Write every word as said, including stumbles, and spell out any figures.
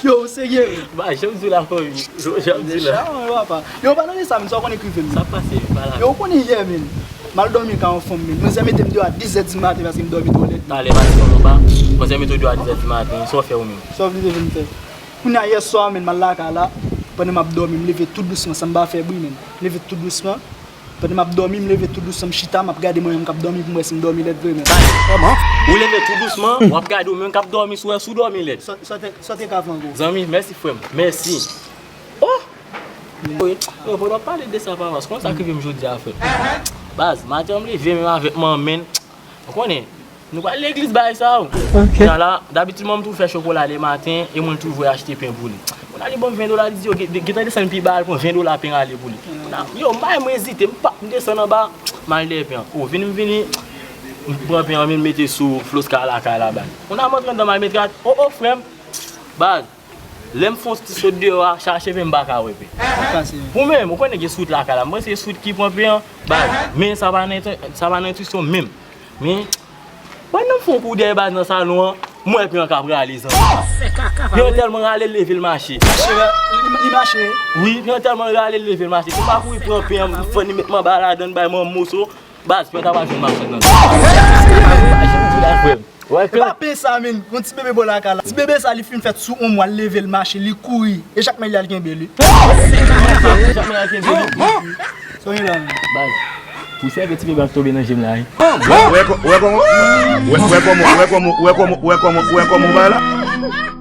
Yo, ou serye, men? Ba, jan m di la, fanmi. Jan m di la. Deja, men, papa. Yo, pa nan sa, men, sa w konn ekrive m. Sa pase, pa la. Yo, ou konnen yè, men. M al dòmi kay yon fanm, men. Manzè mete m deyò a dis zè di maten paske m dòmi twò lèd. Talè, pa di fanm anba. Manzè mete w deyò a dis zè di maten. Sa w fè ou menm? Sa w vin vin fè? Kounye a yè swa, men, m al lakay la. Pandan m ap dòmi, m leve tou dousman, san m pa fè bri, men. M leve tou dousman. Pandan m ap dòmi, m leve tou dousman, m chita, m ap gade mwen menm k ap dòmi pou m wè si m dòmi lèd vre, men. Kòman? Ou leve tou dousman, w ap gade ou menm k ap dòmi si w wè si w dòmi lèd. Sa, sa te, sa te ka fè ankò. Zanmi, mèsi, frè m. Mèsi. Oh! Wi. Non, pandan w ap pale de sa, papa, se konn sa k rive m jodi a, frè m. Baz, maten an m leve menm avèk manman m. Ou konnen, nou pral legliz bagay sa yo. Ok. Kounye a la, dabitid manman m toujou fè chokola lematen e mwen toujou voye achte pen pou li. Kounye a li ban m ven dola, li di, yo, gen- gentan desann pi ba, al pran ven dola pen ale pou li. Kounye a, yo, m bay, mwen ezite, m pa, m desann anba, m al dèyè pen an. O, vini m vini, m pran pen an, men m mete sou floska lakay la, baz. Kounye a m antre anndan, m al mete, o, o, frè m, baz, lè m fè yon ti sot deyò a, chache pen m pa ka wè pen. Sa k pase, men? Ou menm, ou konnen gen swit lakay la, m panse se swit ki pran pen an, baz, men sa pa nan, sa pa nan entwisyon menm. Men, pandan m fè yon kou dèyè baz nan salon an, m wè pen an k ap rale, zanmi. Pen an tèlman rale, l leve l mache. Mache, li, li mache. Wi, pen an tèlman rale, l leve l mache. Se pa kouri pran pen an, fann li met manba ladann, bay manman moso. Baz, pen an ta pral jwenn machann nan. Jan m di la, frè m. Wè, e pen pa an pen sa, men. Yon ti bebe bò lakay la. Ti bebe sa, li fin fèt sou yon mwa, l leve l mache, li kouri. E chak men li al kenbe li. Chak men li al kenbe li. Sa w gen la, men? Baz, pou sèvi ti bebe an ki tonbe nan je m la, wi. Wè, wè kò- wè kòman, wè, wè kòman, wè kòman, wè kòman, wè kòman, wè kòman w bay la.